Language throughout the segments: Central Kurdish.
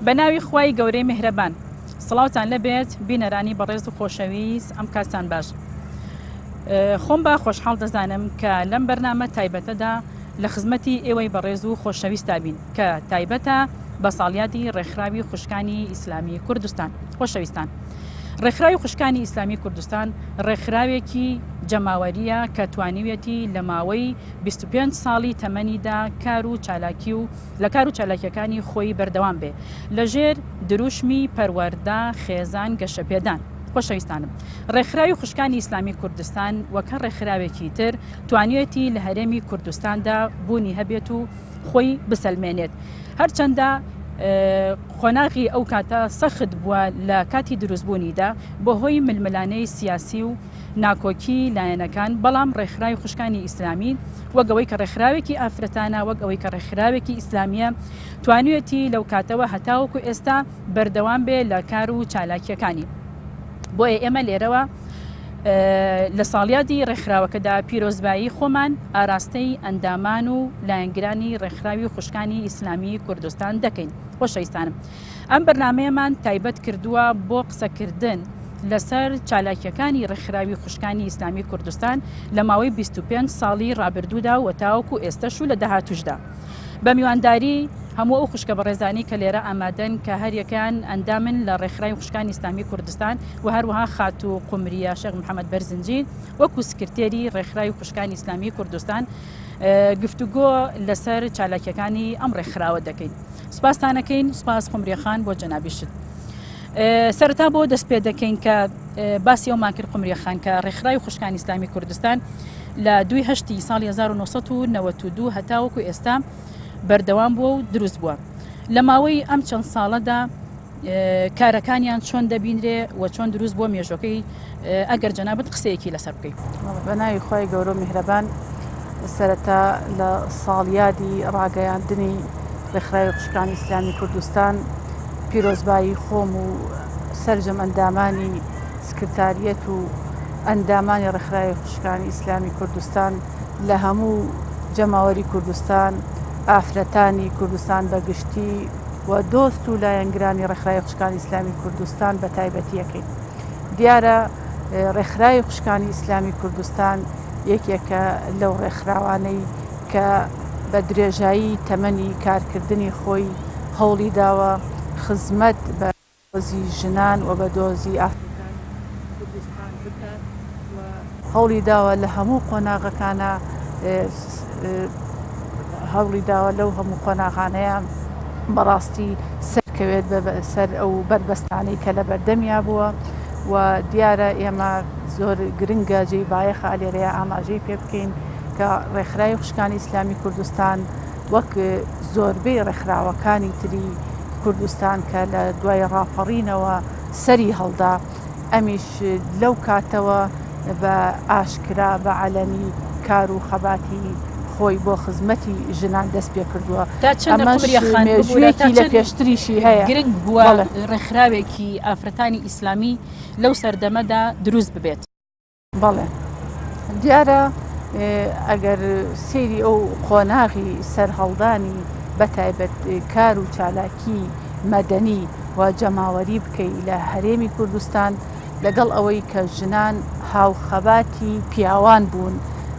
بەناوی خوای گەورەی میهرەبان. سڵاوتان لێبێت بینەرانی بەڕێز و خۆشەویست ئەم کاتتان باش. خۆم بە خۆشحاڵ دەزانم کە لەم بەرنامە تایبەتەدا لە خزمەتی ئێوەی بەڕێز و خۆشەویستا بین کە تایبەتە بە ساڵیادی ڕێکخراوی خوشکانی ئیسلامی کوردستان. خۆشەویستان ڕێکخراوی خوشکانی ئیسلامی کوردستان ڕێکخراوێکی جەماوەریە کە توانیویەتی لە ماوەی 25 ساڵی تەمەنیدا کار و چالاکی و لە کار و چالاکیەکانی خۆی بەردەوام بێ لە ژێر دروشمی پەروەردە، خێزان، گەشەپێدان. خۆشەویستانم ڕێکخراوی خوشکانی ئیسلامی کوردستان وەک هەر ڕێکخراوێکی تر توانیویەتی لە هەرێمی کوردستاندا بوونی هەبێت و خۆی بسەلمێنێت هەرچەندە قۆناغی ئەو کاتە سەخت بووە لە کاتی دروستبوونیدا بەهۆی ململانێی سیاسی و ناکۆکی لایەنەکان، بەڵام ڕێکخراوی خوشکانی ئیسلامی وەک ئەوەی کە ڕێکخراوێکی ئافرەتانە، وەک ئەوەی کە ڕێکخراوێکی ئیسلامییە، توانیویەتی لەو کاتەوە هەتاوەکو ئێستا بەردەوام بێ لە کار و چالاکییەکانی. بۆیە ئێمە لێرەوە لە ساڵیادی ڕێکخراوەکەدا پیرۆزبایی خۆمان ئاراستەی ئەندامان و لایەنگرانی ڕێکخراوی خوشکانی ئیسلامی کوردستان دەکەین. خۆشەویستانم ئەم بەرنامەیەمان تایبەت کردووە بۆ قسەکردن لەسەر چالاکیەکانی ڕێکخراوی خوشکانی ئیسلامی کوردستان لە ماوەی 25 ساڵی ڕابردوودا و تاوەکو ئێستەش و لە داهاتوشدا بە میوانداری هەموو ئەو خوشکە بەڕێزانی کە لێرە ئامادەن کە هەریەکەیان ئەندامن لە ڕێکخراوی خوشکانی ئیسلامی کوردستان و هەروەها خاتوو قومریە شێخ محەممەد بەرزنجی وەکو سکرتێری ڕێکخراوی خوشکانی ئیسلامی کوردستان گفتوگۆ لەسەر چالاکیەکانی ئەم ڕێکخراوە دەکەین. سپاستانەکەین سپاس قمریە خان بۆ جەنابیشت. سەرەتا بۆ دەست پێ دەکەین کە باسی ئەومان کرد قمریە خان کە ڕێکخراوی خوشکانی ئیسلامی کوردستان لە دوی هەشتی ساڵی 1992 هەتاوەکو ئێستا بەردەوام بووە و دروست بووە لە ماوەی ئەم چەند ساڵەدا کارەکانیان چۆن دەبینرێ و چۆن دروست بووە مێژۆکەی ئەگەر جەنابت قسەیەکی لەسەر بکەی. بە ناوی خوای گەورە و میهرەبان سەرەتا لە ساڵیادی ڕاگەیاندنی ڕێکخراوی خوشکانی ئیسلامی کوردستان پیرۆزبایی خۆم و سەرجەم ئەندامانی سکرتاریەت و ئەندامانی ڕێکخراوی خوشکانی ئیسلامی کوردستان لە هەموو جەماوەری کوردستان ئافرەتانی کوردستان بە گشتی و دۆست و لایەنگرانی ڕێکخراوی خوشکانی ئیسلامی کوردستان بە تایبەتی ئەکەین. دیارە ڕێکخراوی خوشکانی ئیسلامی کوردستان یەکێکە لەو ڕێکخراوانەی کە بە درێژایی تەمەنی کارکردنی خۆی هەوڵی داوە خزمەت بە دۆزی ژنان و بە دۆزی ئافرەتانی کوردستان بکات و هەوڵی داوە لە هەموو قۆناغەکانا هەوڵی داوە لەو هەموو قۆناغانەیە بەڕاستی سەرکەوێت بە سەر ئەو بەربەستانەی کە لە بەردەمیا بووە و دیارە ئێمە زۆر گرنگە جێی بایەخە لێرەیە ئاماژەی پێ بکەین کە ڕێکخراوی خوشکانی ئیسلامی کوردستان وەک زۆربەی ڕێکخراوەکانی تری کوردستان کە لە دوای ڕاپەڕینەوە سەری هەڵدا ئەمیش لەو کاتەوە بە ئاشکرا بە عەلەنی کار و خەباتی خۆی بۆ خزمەتی ژنان دەست پێ کردووە. تا چەندە ئەمەش قومریە خان ببورە تا مێژوویەکی لە چەند پێشتریشی هەیە. گرنگ بووە بەڵێ. ڕێکخراوێکی ئافرەتانی ئیسلامی لەو سەردەمەدا دروست ببێت؟ بەڵێ دیارە ئەگەر سەیری ئەو قۆناغی سەرهەڵدانی بەتایبەت کار و چالاکی مەدەنی و جەماوەری بکەی لە هەرێمی کوردستان لەگەڵ ئەوەی کە ژنان هاوخەباتی پیاوان بوون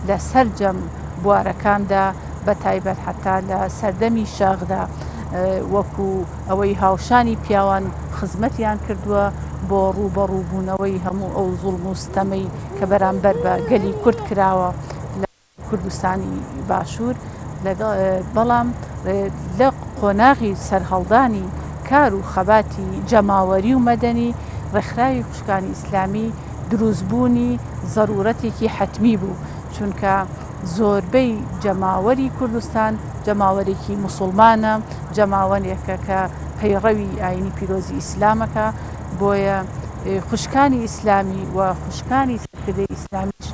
لە سەرجەم بوارەکاندا بەتایبەت حەتا لە سەردەمی شاخدا وەکو ئەوەی هاوشانی پیاوان خزمەتیان کردووە بۆ ڕووبەڕووبوونەوەی هەموو ئەو زوڵم و ستەمەی کە بەرامبەر بە گەلی کورد کراوە لە کوردستانی باشوور، بەڵام لە قۆناغی سەرهەڵدانی کار و خەباتی جەماوەری و مەدەنی ڕێکخراوی خوشکانی ئیسلامی دروستبوونی زەرورەتێکی حەتمی بوو، چونکە زۆربەی جەماوەری کوردستان جەماوەرێکی موسوڵمانە، جەماوەرێکە کە پەیڕەوی ئاینی پیرۆزی ئیسلامەکە، بۆیە خوشکانی ئیسلامی و خوشکانی سەرکردەی ئیسلامیش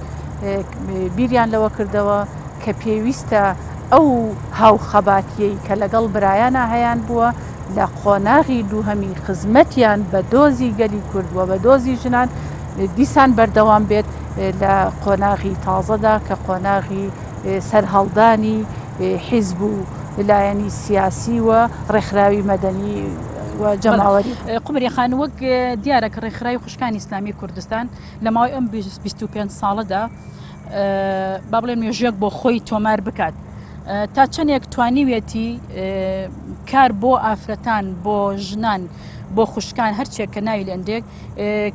بیریان لەوە کردەوە کە پێویستە ئەو هاوخەباتیەی کە لەگەڵ برایانا هەیان بووە لە قۆناغی دووهەمی خزمەتیان بە دۆزی گەلی کورد و بە دۆزی ژنان دیسان بەردەوام بێت لە قۆناغی تازەدا کە قۆناغی سەرهەڵدانی حیزب و لایەنی سیاسی و ڕێکخراوی مەدەنی و جەماوەری. قومریە خان وەک دیارە کە ڕێکخراوی خوشکانی ئیسلامی کوردستان لە ماوەی ئەم 25 ساڵەدا با بڵێن مێژوویەک بۆ خۆی تۆمار بکات تا چەندێک توانیویەتی کار بۆ ئافرەتان بۆ ژنان بۆ خوشکان هەرچێک کە ناوی لەندێک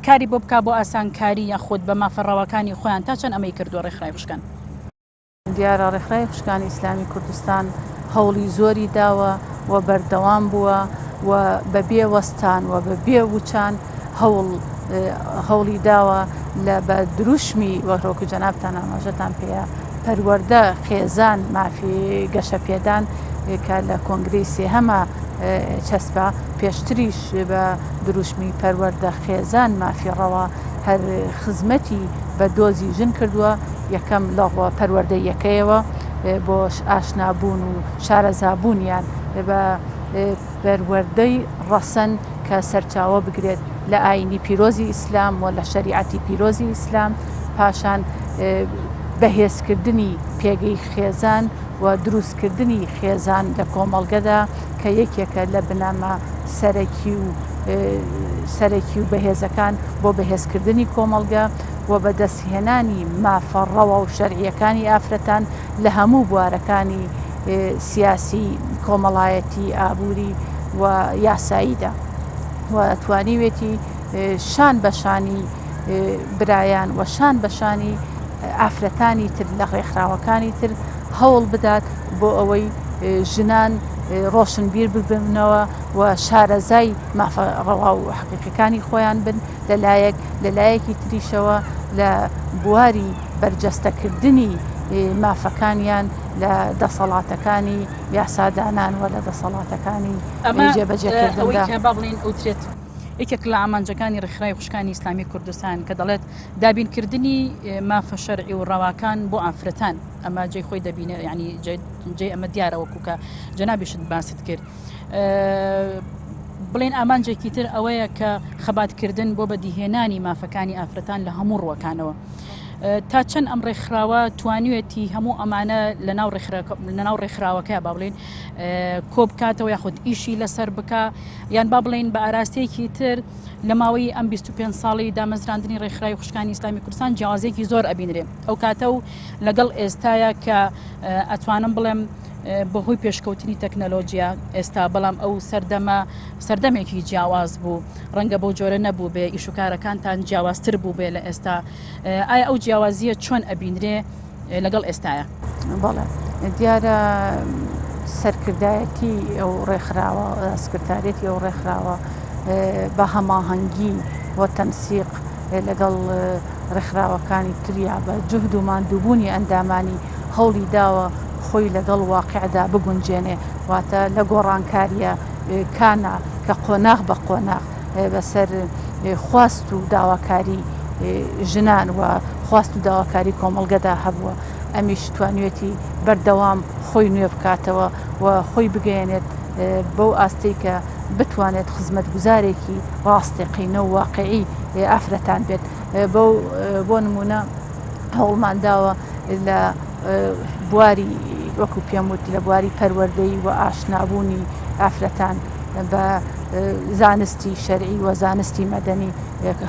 کاری بۆ بک بۆ ئاسانکاری یاخود بە مافە ڕەواکانی خۆیان تا چەند ئەمەی کردووە ڕێکخراوی خوشکان؟ دیارە ڕێکخراوی خوشکانی ئیسلامی کوردستان هەوڵی زۆری داوە و بەردەوام بووە و بە بێ وەستان و بە بێ وچان هەوڵ هەوڵی داوە لە بە دروشمی وەک جەنابتان ئاماژەتان پێیە پەروەردە خێزان مافی گەشەپێدان کە لە کۆنگرەی سێهەما چەسپا پێشتریش بە دروشمی پەروەردە خێزان مافی ڕەوا هەر خزمەتی بە دۆزی ژن کردووە، یەکەم لە ڕووە پەروەردەییەکەیەوە بۆ ئاشنابوون و شارەزابوونیان بە پەروەردەی ڕەسەن کە سەرچاوە بگرێت لە ئایینی پیرۆزی ئیسلام و لە شەریعەتی پیرۆزی ئیسلام، پاشان بەهێزکردنی پێگەی خێزان و دروستکردنی خێزان لە کۆمەڵگەدا کە یەکێکە لە بنەما سەرەکی و سەرەکی و بەهێزەکان بۆ بەهێزکردنی کۆمەڵگە و بەدەستهێنانی مافە ڕەوا و شەرعییەکانی ئافرەتان لە هەموو بوارەکانی سیاسی، کۆمەڵایەتی، ئابووری و یاساییدا و توانیوێتی شان بە شانی برایان و شان بە شانی ئافرەتانی تر لە ڕێکخراوەکانی تر هەوڵ بدات بۆ ئەوەی ژنان ڕۆشنبیر ببنەوە و شارەزای مافە ڕەوا و حەقیقیەکانی خۆیان بن لە لایەک، لە لایەکی تریشەوە لە بواری بەرجەستەکردنی مافەکانیان لە دەسەڵاتەکانی یاسادانان و لە دەسەڵاتەکانی جێبەجێکردندا. ئەوەی کە با بڵێین ئەوترێت یەکێک لە ئامانجەکانی ڕێکخراوی خوشکانی ئیسلامی کوردستان کە دەڵێت دابینکردنی مافە شەرعی و ڕەواکان بۆ ئافرەتان ئەمە جێی خۆی دەبینێ یعنی جێ ئەمە دیارە وەکو کە جەنابیشت باست کرد بڵێن ئامانجێکی تر ئەوەیە کە خەباتکردن بۆ بەدیهێنانی مافەکانی ئافرەتان لە هەموو ڕووەکانەوە. تا چەند ئەم ڕێکخراوە توانیوێتی هەموو ئەمانە لە ناو ڕێکخراوەکە با بڵێن کۆ بکاتەوە یاخود ئیشی لەسەر بکە یان با بڵێن بە ئاراستەیەکی تر لە ماوەی ئەم 25 ساڵی دامەزراندنی ڕێکخراوی خوشکانی ئیسلامی کوردستان جیاوازێکی زۆر ئەبینرێ ئەو کاتە و لەگەڵ ئێستاە کە ئەتوانم بڵێم بەهۆی پێشکەوتنی تەکنەلۆجیا ئێستا بەڵام ئەو سەردەمە سەردەمێکی جیاواز بوو ڕەنگە بەو جۆرە نەبوو بێ ئیشوکارەکانتان جیاوازتر بوو بێ لە ئێستا ئایا ئەو جیاوازیە چۆن ئەبینرێ لەگەڵ ئێستاە؟ بەڵێ دیارە سەرکردایەتی ئەو ڕێکخراوە سکرتارێتی ئەو ڕێکخراوە بە هەماهەنگی و تەنسیق لەگەڵ ڕێکخراوەکانی تریا بە جوهد و ماندووبوونی ئەندامانی هەوڵی داوە خۆی لەگەڵ واقیعدا بگونجێنێ، واتە لە گۆڕانکارییە کانە کە قۆناغ بە قۆناغ بەسەر خواست و داواکاری ژنان و خواست و داواکاری کۆمەڵگەدا هەبووە، ئەمیش توانیویەتی بەردەوام خۆی نوێ بکاتەوە و خۆی بگەیەنێت بەو ئاستەی کە بتوانێت خزمەتگوزارێکی ڕاستەقینە و واقیعی ئافرەتان بێت. بەو بۆ نموونە هەوڵمان داوە لە بواری وەکو پێم وت لە بواری پەروەردەی و ئاشنابوونی ئافرەتان بە زانستی شەرعی و زانستی مەدەنی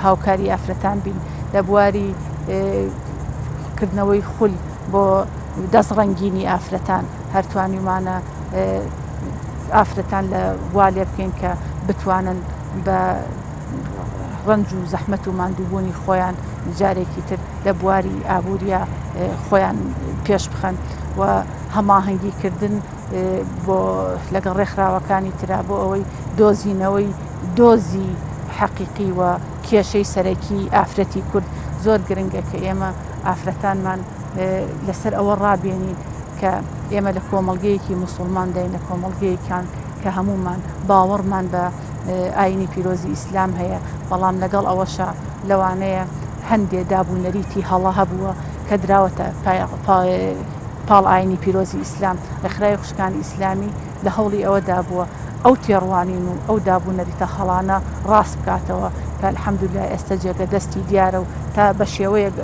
هاوکاری ئافرەتان بین لە بواری کردنەوەی خول بۆ دەستڕەنگینی ئافرەتان هەرتوانیمانە ئافرەتان لە وا لێ بکەین کە بتوانن بە ڕەنج و زەحمەت و ماندووبوونی خۆیان جارێکی تر لە بواری ئابووریە خۆیان پێش بخەن و هەماهەنگی کردن بۆ لەگەڵ ڕێکخراوەکانی ترا بۆ ئەوەی دۆزینەوەی دۆزی حەقیقی و کێشەی سەرەکی ئافرەتی کورد زۆر گرنگە کە ئێمە ئافرەتانمان لەسەر ئەوە ڕابێنین کە ئێمە لە کۆمەڵگەیەکی موسوڵمانداین، لە کۆمەڵگەیەکان کە هەموومان باوەڕمان بە ئایینی پیرۆزی ئیسلام هەیە، بەڵام لەگەڵ ئەوەشا لەوانەیە هەندێ داب و نەریتی هەڵە هەبووە کە دراوەتە پاڵ ئایینی پیرۆزی ئیسلام. ڕێکخراوی خوشکانی ئیسلامی لە هەوڵی ئەوەدا بووە ئەو تێڕوانین و ئەو داب و نەریتە هەڵانە ڕاست بکاتەوە کە الحمدللە ئێستە جێگە دەستی دیارە و تا بە شێوەیەک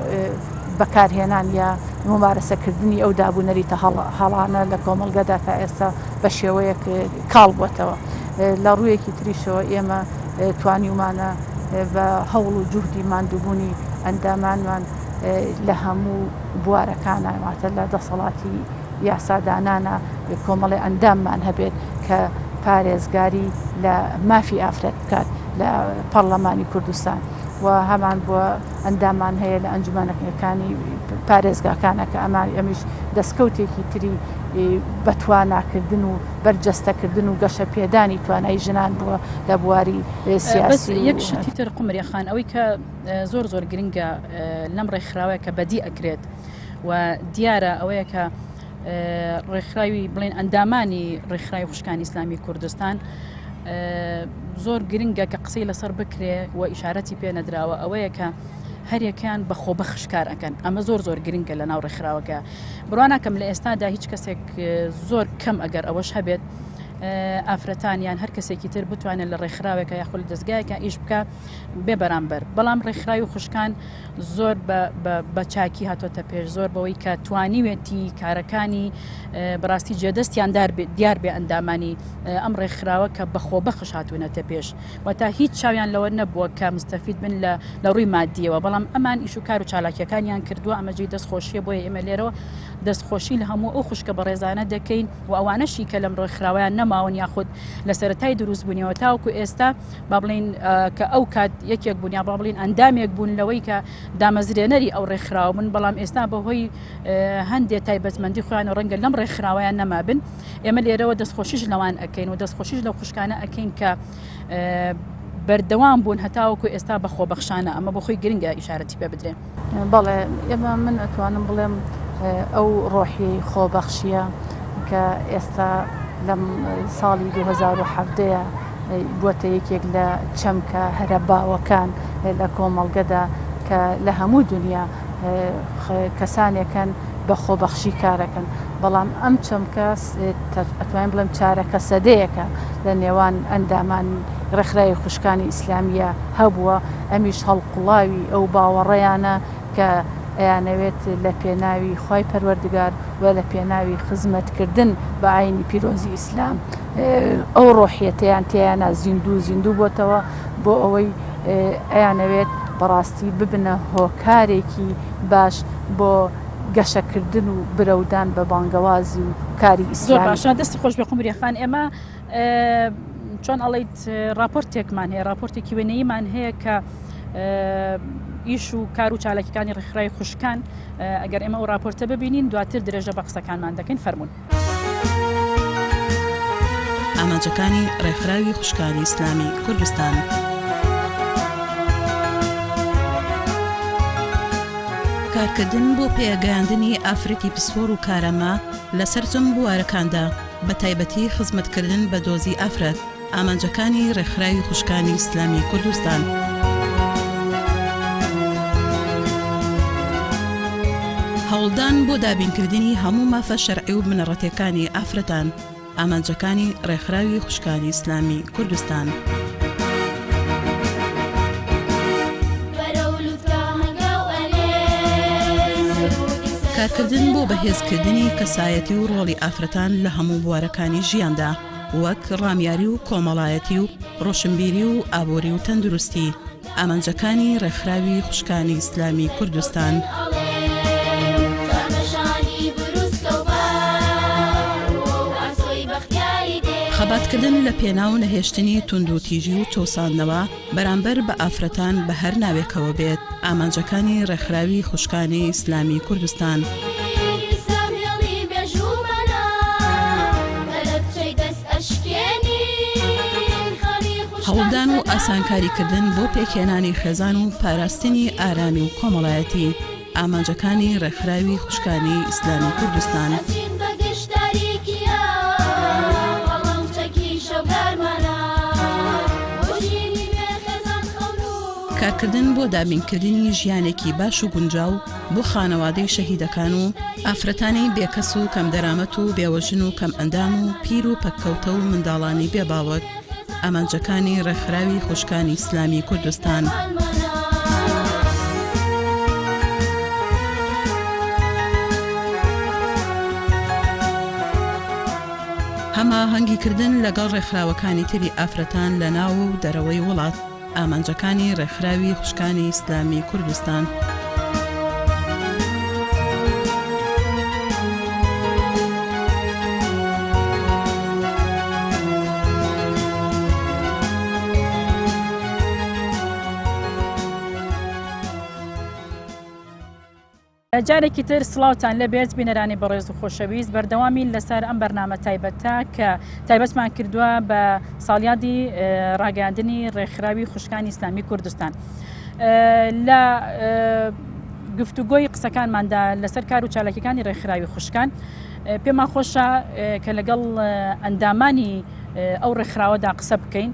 بەکارهێنان یا مومارەسەکردنی ئەو داب و نەریتە هەڵانە لە کۆمەڵگەدا تا ئێستا بە شێوەیەک کاڵ بووەتەوە. لە ڕوویەکی تریشەوە ئێمە توانیومانە بە هەوڵ و جوهدی ماندووبوونی ئەندامانمان لە هەموو بوارەکانە واتە لە دەسەڵاتی یاسادانانە کۆمەڵێ ئەنداممان هەبێت کە پارێزگاری لە مافی ئافرەت بکات لە پەڕلەمانی کوردستان و هەمان بووە ئەندامان هەیە لە ئەنجومەنەکانی پارێزگاکانە کە ئەمان ئەمیش دەستکەوتێکی تری بەتواناکردن و بەرجەستەکردن و گەشەپێدانی توانای ژنان بووە لە بواری سیاسی. یەک شتی تر قومریە خان ئەوەی کە زۆر زۆر گرنگە لەم ڕێکخراوە کە بەدی ئەکرێت و دیارە ئەوەیە کە ڕێکخراوی بڵێن ئەندامانی ڕێکخراوی خوشکانی ئیسلامی کوردستان زۆر گرنگە کە قسەی لەسەر بکرێ و ئیشارەتی پێ نەدراوە ئەوەیە کە هەریەکەیان بە خۆبەخش کار ئەکەن ئەمە زۆر زۆر گرنگە لە ناو ڕێکخراوەکە بڕوا ناکەم لە ئێستادا هیچ کەسێک زۆر کەم ئەگەر ئەوەش هەبێت ئافرەتان یان هەر کەسێکی تر بتوانێت لە ڕێکخراوێکە یاخود لە دەستگایەکە ئیش بکە بێ بەرامبەر بەڵام ڕێکخراوی خوشکان زۆر بە چاکی هاتۆتە پێش زۆر بەوەی کە توانیوێتی کارەکانی بەڕاستی جێدەستیان دیار بێ ئەندامانی ئەم ڕێکخراوە کە بە خۆبەخش هاتوونەتە پێش وتا هیچ چاویان لەوە نەبووە کە مستەفید بن لە لە ڕووی مادیەوە بەڵام ئەمان ئیش و کار و چالاکیەکانیان کردووە ئەمە جێی دەست خۆشیە بۆیە ئێمە لێرەوە دەستخۆشی لە هەموو ئەو خوشکە بەڕێزانە دەکەین و ئەوانەشی کە لەم ڕێکخراوەیان نەماون یاخود لە سەرەتای دروستبوونیەوە تاوەکو ئێستا با بڵین کە ئەو کات یەکێک بوون یا با بڵین ئەندامێک بوون لەوەی کە دامەزرێنەری ئەو ڕێکخراوە بوون بەڵام ئێستا بەهۆی هەندێک تایبەتمەندی خۆیان و ڕەنگە لەم ڕێکخراوەیان نەمابن ئێمە لێرەوە دەستخۆشیش لەوان ئەەکەین و دەستخۆشیش لەو خوشکانە ئەەکەین کە بەردەوام بوون هەتاوەکو ئێستا بە خۆبەخشانە ئەمە بۆ خۆی گرنگە ئیشارەتی پێ بدرێ. بەڵێ ئێمە من ئەتوانم بڵێم ئەو ڕۆحی خۆبەخشیە کە ئێستا لەم ساڵی 2017 بووەتە یەکێک لە چەمکە هەرە باوەکان لە کۆمەڵگەدا کە لە هەموو دنیا کەسانێکن بە خۆبەخشی کارەکەن بەڵام ئەم چەمکە ئەتوانین بڵێم چارەکە سەدەیەکە لە نێوان ئەندامانی ڕێکخراوی خوشکانی ئیسلامییە هەبووە، ئەمیش هەڵقوڵاوی ئەو باوەڕەیانە کە ئەیانەوێت لە پێناوی خوای پەروەردگار و لە پێناوی خزمەتکردن بە ئاینی پیرۆزی ئیسلام ئەو ڕۆحیەتەیان تێیانا زیندوو زیندوو بۆتەوە بۆ ئەوەی ئەیانەوێت بەڕاستی ببنە هۆکارێکی باش بۆ گەشەکردن و برەودان بە بانگەوازی و کاری زۆر ئیسلامی. باشە دەستی خۆش بێ قومریە خان ئێمە چۆن ئەڵیت راپۆرتێکمان هەیە راپۆرتێکی وێنەییمان هەیە کە ئیش و کار و چالاکیەکانی ڕێکخراوی خوشکان ئەگەر ئێمە ئەو راپۆرتە ببینین دواتر درێژە بە قسەکانمان دەکەین فەرمونون. ئامانجەکانی ڕێکخراوی خوشکانی ئیسلامی کوردستان. کارکردن بۆ پێگەیاندنی ئافرەتی پسپۆڕ و کارامە لە سەرجەم بوارەکاندا، بە تایبەتی خزمەتکردن بە دۆزی ئافرەت. ئامانجەکانی ڕێکخراوی خوشکانی ئیسلامی کوردستان. هەوڵدان بۆ دابینکردنی هەموو مافە شەرعی و بنەڕەتیەکانی ئافرەتان. ئامانجەکانی ڕێکخراوی خوشکانی ئیسلامی کوردستان. کارکردن بۆ بەهێزکردنی کەسایەتی و ڕۆڵی ئافرەتان لە هەموو بوارەکانی ژیاندا. وەک ڕامیاری و کۆمەڵایەتی و ڕۆشنبیری و ئابووری و تەندروستی، ئامانجەکانی ڕێکخراوی خوشکانی ئیسلامی کوردستان. خەباتکردن لە پێناو نەهێشتنی توندوتیژی و چەوساندنەوە بەرامبەر بە ئافرەتان بە هەر ناوێکەوە بێت، ئامانجەکانی ڕێکخراوی خوشکانی ئیسلامی کوردستان. هەوڵدان و ئاسانکاریکردن بۆ پێکهێنانی خێزان و پاراستنی ئارامی و کۆمەڵایەتی. ئامانجەکانی ڕێکخراوی خوشکانی ئیسلامی کوردستان. کارکردن بۆ دابینکردنی ژیانێکی باش و گونجاو بۆ خانەوادەی شەهیدەکان و ئافرەتانی بێکەس و کەمدەرامەت و بێوەژن و کەمئەندام و پیر و پەککەوتە و منداڵانی بێ باوک. ئامانجەکانی ڕێکخراوی خوشکانی ئیسلامی کوردستان. هەماهەنگی کردن لەگەڵ ڕێکخراوەکانی تری ئافرەتان لە ناو و دەرەوەی وڵات. ئامانجەکانی ڕێکخراوی خوشکانی ئیسلامی کوردستان. جارێکی تر سڵاوتان لێبێت بینەرانی بەڕێز و خۆشەویست بەردەوامین لەسەر ئەم بەرنامە تایبەتە کە تایبەتمان کردووە بە ساڵیادی ڕاگەیاندنی ڕێکخراوی خوشکانی ئیسلامی کوردستان لە گفتوگۆی قسەکانماندا لەسەر کار و چالاکیەکانی ڕێکخراوی خوشکان پێمان خۆشە کە لەگەڵ ئەندامانی ئەو ڕێکخراوەدا قسە بکەین.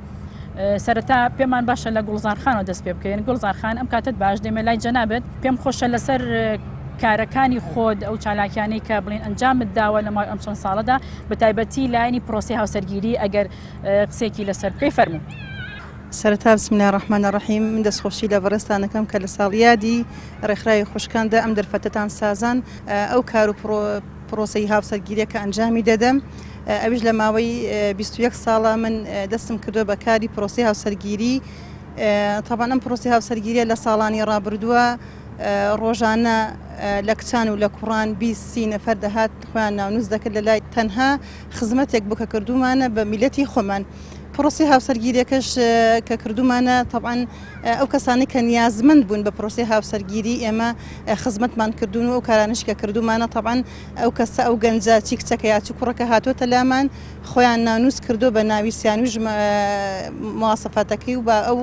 سەرەتا پێمان باشە لە گوڵزار خانەوە دەست پێ بکەین گوڵزار خان ئەم کاتت باش دێمە لای جەنابت پێم خۆشە لەسەر کارەکانی خۆت ئەو چالاکیانەی کە بڵین ئەنجامت داوە لە ماوەی ئەم چەند ساڵەدا بە تایبەتی لایەنی پرۆسی هاوسەرگیری ئەگەر قسێکی لەسەر بکەی فەرموو. سەرەتا بسم اللە الرحمن الرحیم من دەستخۆشی لە بەڕێزتان دەکەم کە لە ساڵیادی ڕێکخراوی خوشکاندا ئەم دەرفەتەتان سازان ئەو کار و پرۆسەی هاوسەرگیریە کە ئەنجامی دەدەم ئەویش لە ماوەی 21 ساڵە من دەستم کردووە بە کاری پرۆسی هاوسەرگیری تەبعەن ئەم پرۆسی هاوسەرگیریە لە ساڵانی ڕابردووە ڕۆژانە لە کچان و لە کوڕان 20 نەفەر دەهات خۆیان ناونووس دەکرد لە لای تەنها خزمەتێک بوو کە کردومانە بە میلەتی خۆمان پرۆسی هاوسەرگیریەکەش کە کردومانە تەبعەن ئەو کەسانەی کە نیازمەند بوون بە پرۆسەی هاوسەرگیری ئێمە خزمەتمان کردوون و ئەو کارانەش کە کردومانە تەبعەن ئەو کەسە ئەو گەنجە چی کچەکە یا چ کوڕەکە هاتووەتە لامان خۆیان نانووس کردو بە ناوی سیانوی مواسەفاتەکەی و بە ئەو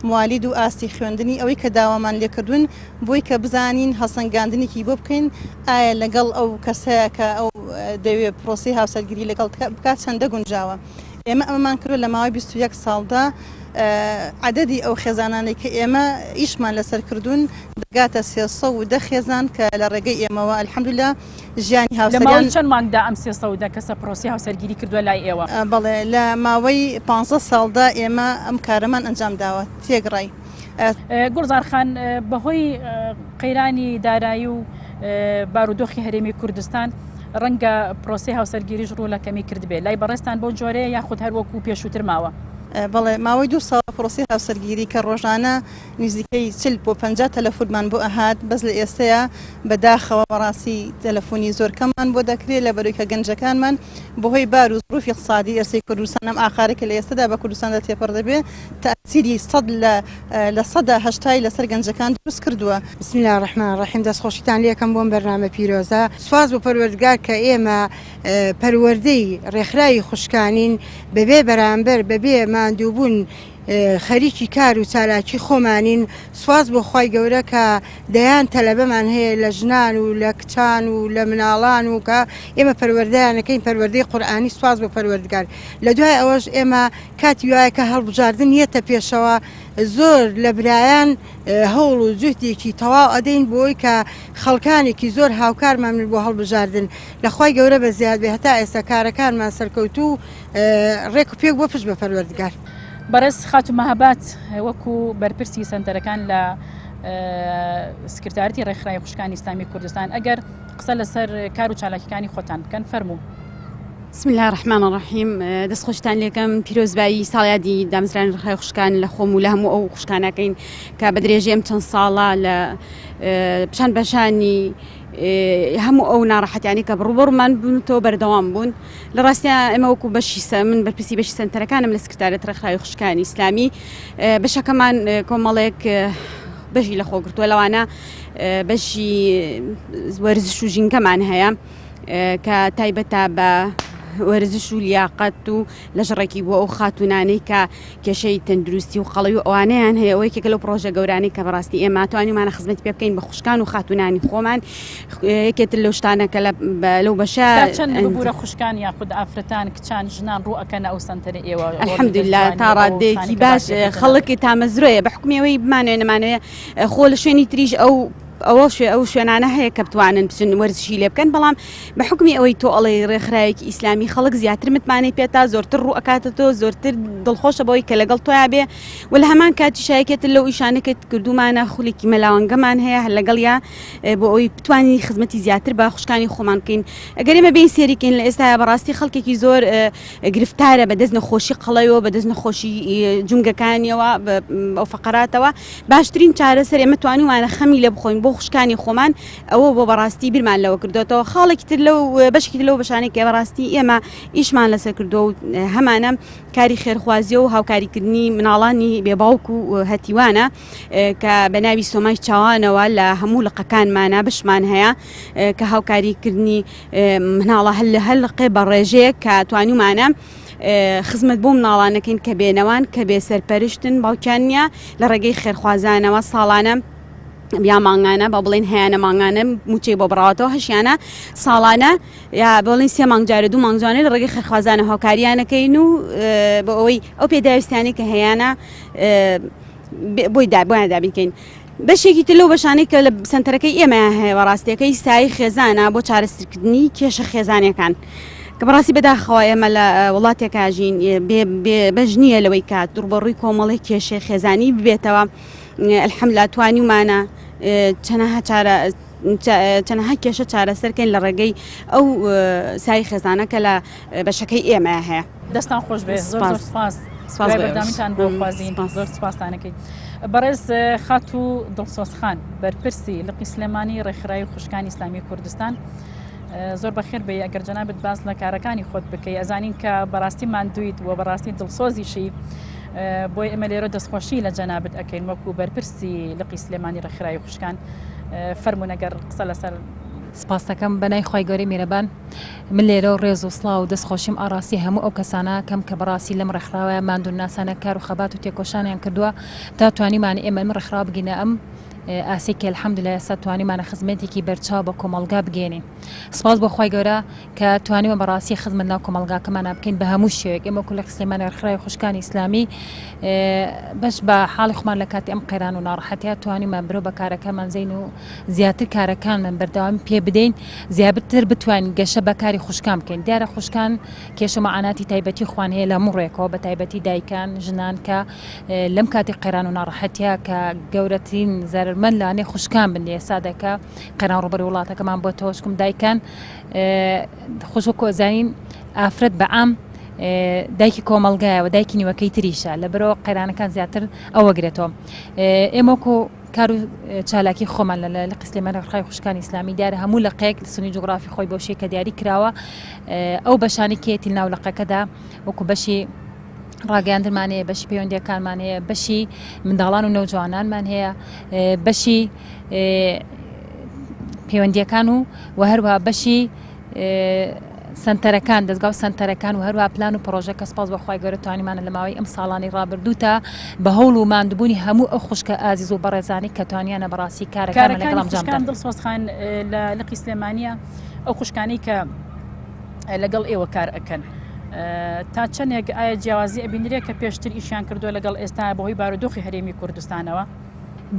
موالید و ئاستی خوێندنی ئەوەی کە داوامان لێکردوون بۆی کە بزانین هەڵسەنگاندنێکی بۆ بکەین ئایا لەگەڵ ئەو کەسەیە کە ئەو دەوێ پرۆسەی هاوسەرگیری لەگەڵ بکات چەندە گونجاوە. ئێمە ئەمەمان کردوە لە ماوەی 21 ساڵدا عەدەدی ئەو خێزانانەی کە ئێمە ئیشمان لەسەر کردوون دەگاتە 310 خێزان کە لە ڕێگەی ئێمەوە الحمدللە ژیانی لە هاوسەریان ماوەی چەند مانگدا ئەم 310 کەسە پرۆسەی هاوسەرگیری کردووە لای ئێوە؟ بەڵێ لە ماوەی 15 ساڵدا ئێمە ئەم کارەمان ئەنجام داوە تێکڕای. گوڵزار خان بەهۆی قەیرانی دارایی و بارودۆخی هەرێمی کوردستان ڕەنگە پرۆسەی هاوسەرگیریش ڕوو لە کەمی کردبێ، لای بەڕێزتان بەو جۆرەیە یاخود هەر وەکو پێشووتر ماوە؟ بەڵێ، ماوەی دوو ساڵە پرۆسەی هاوسەرگیری کە ڕۆژانە نزیکەی 40 بۆ 50 تەلەفونمان بۆ ئەهات، بەس لە ئێستەیا بە داخەوە بەڕاستی تەلەفونی زۆر کەممان بۆ دەکرێ لەبەرەوەی کە گەنجەکانمان بەهۆی بار و زروفی اقتصادی ئێستەی کوردستان ئەم ئاقارەی کە لە ئێستەدا بە کوردستاندا تێپەڕ دەبێ تەئسیری سەد لە لە سەدا هەشتای لەسەر گەنجەکان دروست کردووە. بسم اللە الرحمن الرحیم دەست خۆشیتان لێ ئەکەم بۆم بەرنامە پیرۆزە سوپاس بۆ پەروەردگار کە ئێمە پەروەردەی ڕێکخراوی خوشکانین بەبێ بەرامبەر بەبێ ماندووبوون خەریکی کار و چالاکی خۆمانین سوپاس بۆ خوای گەورە کە دەیان تەلەبەمان هەیە لە ژنان و لە کچان و لە مناڵان و کە ئێمە پەروەردەیانەکەین پەروەردەی قورئانی سوپاس بۆ پەروەردگار لە دوای ئەوەش ئێمە کاتی وایە کە هەڵبژاردن یەتە پێشەوە زۆر لە برایان هەوڵ و جوهدێکی تەواو ئەدەین بۆی کە خەڵکانێکی زۆر هاوکارمان بن بۆ هەڵبژاردن لە خوای گەورە بە زیاد بێ هەتا ئێستا کارەکانمان سەرکەوتوو و ڕێک و پێک بووە پشت بە پەروەردگار. بەڕێز خاتوو مەهاباد وەکو بەرپرسی سەنتەرەکان لە سکرتارەتی ڕێکخراوی خوشکانی ئیسلامی کوردستان ئەگەر قسە لەسەر کار و چالاکیەکانی خۆتان بکەن فەرموو. بسم اللە الرحمن الرحیم دەست خۆشتان لێکەم پیرۆزبایی ساڵیادی دامزرانی ڕێکخراوی خوشکان لە خۆم و لە هەموو ئەو خوشکانەکەین کە بە درێژی ئەم چەند ساڵە لە پشان بەشانی هەموو ئەو ناڕەحەتیانی کە ڕووبەڕوومان بوونەوە بەردەوام بوون لە ڕاستیا ئێمە وەکو بەشی من بەرپرسی بەشی سەنتەرەکانم لە سکرتارێت ڕێکخراوی خوشکانی ئیسلامی بەشەکەمان کۆمەڵێک بەشی لەخۆ گرتووە لەوانە بەشی وەرزش و ژینگەمان هەیە. کە تایبەتە بە وەرزش و لیاقەت و لەشڕێکی بۆ ئەو خاتوونانەی کە کێشەی تەندروستی و قەڵەوی و ئەوانەیان هەیە ئەوە یەکێکە لەو پڕۆژە گەورانەی کە بەڕاستی ئێمە توانیومانە خزمەتی پێ بکەین بە خوشکان و خاتوونانی خۆمان یەکێتر لەو شتانە کە لەو بەشە تا چەند ببوورە خوشکان یاخود ئافرەتان کچان ژنان ڕوو ئەکەنە ئەو سەنتەرە ئێوە الحمدلله تا ڕادەیەکی باش خەڵک تامەزرۆیە بە حکومی ئەوەی بمانەوێ نەمانەوێ خۆ لە شوێنی تریش ئەو. ئەوە شوێ ئەو شوێنانە هەیە کە بتوانن بچن وەرزشی لێ بکەن بەڵام بە حوکمی ئەوەی تۆ ئەڵێی ڕێکخراوێکی ئیسلامی خەڵک زیاتر متمانەی پێتا زۆرتر ڕوو ئەکاتە تۆ زۆرتر دڵخۆشە بەوەی کە لەگەڵ تۆیا بێ و لە هەمان کاتیشا یەکێتر لەو ئیشانە کە کردوومانە خولێکی مەلاوەنگەمان هەیە هەر لەگەڵیا بۆ ئەوەی بتوانین خزمەتی زیاتر بە خوشکانی خۆمان بکەین ئەگەر ئێمە بێین سێری کەین لە ئێستایا بەڕاستی خەڵکێکی زۆر گرفتارە بە دەست نەخۆشی قەڵەویەوە بە دەست نەخۆشی جومگەکانیەوە ئەو فەقەراتەوە باشترین چارەسەر ئێمە توانیومانە خەمی لێ بخۆین بۆ خوشکانی خۆمان ئەوە بۆ بەڕاستی بیرمان لەوە کردوێتەوە خاڵێکی تر لەو بەشێکی لەو بەشانەی کە بەڕاستی ئێمە ئیشمان لەسەر کردووە و هەمانە کاری خێرخوازیە و هاوکاریکردنی مناڵانی بێباوک و هەتیوانە کە بە ناوی سۆمای چاوانەوە لە هەموو لقەکانمانە بەشمان هەیە کە هاوکاریکردنی مناڵە هەل لە هەر لقێ بە ڕێژەیەک کە توانیومانە خزمەت بۆ مناڵانەکەین کە بێنەوان کە بێ سەرپەرشتن باوکیان نییە لە ڕێگەی خێرخوازانەوە ساڵانە یا مانگانە با بڵێن هەیانە مانگانە موچەی بۆ بڕاوەتەوە هەشیانە ساڵانە یا بڵین سێ مانگ جارە دوو مانگ جوانە لە ڕێگەی خێرخوازانە هاوکاریانەکەین و بۆ ئەوەی ئەو پێداویستیانەی کە هەیانە بۆی دا بۆیان دابینکەین. بەشێکی تر لەو بەشانەی کە لە سەنتەرەکەی ئێمە هەیە بە ڕاستیەکەی سای خێزانە بۆ چارەسەرکردنی کێشە خێزانیەکان کە بەڕاستی بەداخەوە ئێمە لە وڵاتێکا ژین بەش نییە لەوەی کات ڕووبەڕووی کۆمەڵی کێشەی خێزانی ببێتەوە الحمدلله توانیومانە چەنەها چارە چەنەها کێشە چارەسەرکەین لە ڕێگەی ئەو سای خێزانە کە لە بەشەکەی ئێمە هەیە. دەستان خۆش بێ زۆر زۆر سپاس سپاس بەردامیتان بۆ خوازین زۆر سپاستانەکەی بەڕێز خاتوو دڵسۆز خان بەرپرسی لقی سلێمانی ڕێکخراوی خوشکانی ئیسلامی کوردستان زۆر بەخێر بێ ئەگەر جەنابت باس لە کارەکانی خۆت بکەی ئەزانین کە بەڕاستی ماندویت و بەڕاستی دڵسۆزیشی بۆی ئێمە لێرە دەستخۆشی لە جەنابت ئەەکەین وەکو بەرپرسی لقی سلێمانی ڕێکخراوی خوشکان فەرمونون ئەگەر قسە لەسەر سپاستەکەم بەنای خوای گەورەی میرەبان من لێرەوە ڕێز و سڵاو و دەست خۆشیم ئاڕاستی هەموو ئەو کەسانە ئەکەم کە بەڕاستی لەم ڕێکخراوەیە ماندوونناسانە کار و خەبات و تێکۆشانیان کردووە تا توانیمانە ئێمە ئەم ڕێکخراوە بگەینە ئەم ئاستەی کە الحمدللە ئێستا توانیمانە خزمەتێکی بەرچاو بە کۆمەڵگا بگەیەنین سپاس بۆ خوای گەورە کە توانیوە بەڕاستی خزمەت ناو کۆمەڵگاکەمانە بکەین بە هەموو شێوەیەک ئێمە وەکو لقی سلێمانی ڕێکخراوی خوشکانی ئیسلامی بەش بە حاڵی خۆمان لە کاتی ئەم قەیران و ناڕەحەتیە توانیمان برەو بە کارەکەمان زین و زیاتر کارەکانمان بەردەوامی پێ بدەین زیاتر بتوانین گەشە بە کاری خوشکان بکەین دیارە خوشکان کێشە مەعاناتی تایبەتی خوان هەیە لە هەموو ڕێکەوە بە تایبەتی دایکان ژنان کە لەم کاتی قەیران و ناڕەحەتیە کە گەورەترین زەرەرمەند لانەی خوشکان بن لە ئێستادا کە قەیران ڕووبەرووی وڵاتەکەمان بۆتەوە چکم دایکان خۆش وەکو ئەزانین ئافرەت بە عام دایکی کۆمەڵگایە و دایکی نیوەکەی تریشە لەبەرەوە قەیرانەکان زیاتر ئەوە گرێتەوە ئێمە وەکو کار و چالاکی خۆمان لە لقی سلێمانی ڕێکخراوی خوشکانی ئیسلامی دیارە هەموو لقێک سنووری جوگرافی خۆی بەو شێوەیە کە دیاری کراوە ئەو بەشانی کێتی ناو لقەکەدا وەکو بەشی ڕاگەیاندنمان هەیە بەشی پەیوەندیەکانمان هەیە بەشی منداڵان و نەوجوانانمان هەیە بەشی پەیوەندیەکان و و هەروە بەشی سەنتەرەکان، دەزگا و سەنتەرەکان و هەروەها پلان و پڕۆژە کە سوپاس بۆ خوای گەورە توانیمانە لە ماوەی ئەم ساڵانەی ڕابردووتا بە هەوڵ و ماندووبوونی هەموو ئەو خوشکە ئازیز و بەڕێزانەی کە توانیانە بەڕاستی کارەکانمان لەگەڵ کارەکانی ئەنجام خوشکان بدەن. دڵسۆز خان لە لقی سلێمانییە ئەو خوشکانەی کە لەگەڵ ئێوە کار ئەکەن تا چەندێک ئایا جیاوازی ئەبینرێ کە پێشتر ئیشیان کردووە لەگەڵ ئێستا بەهۆی بارودۆخی هەرێمی کوردستانەوە؟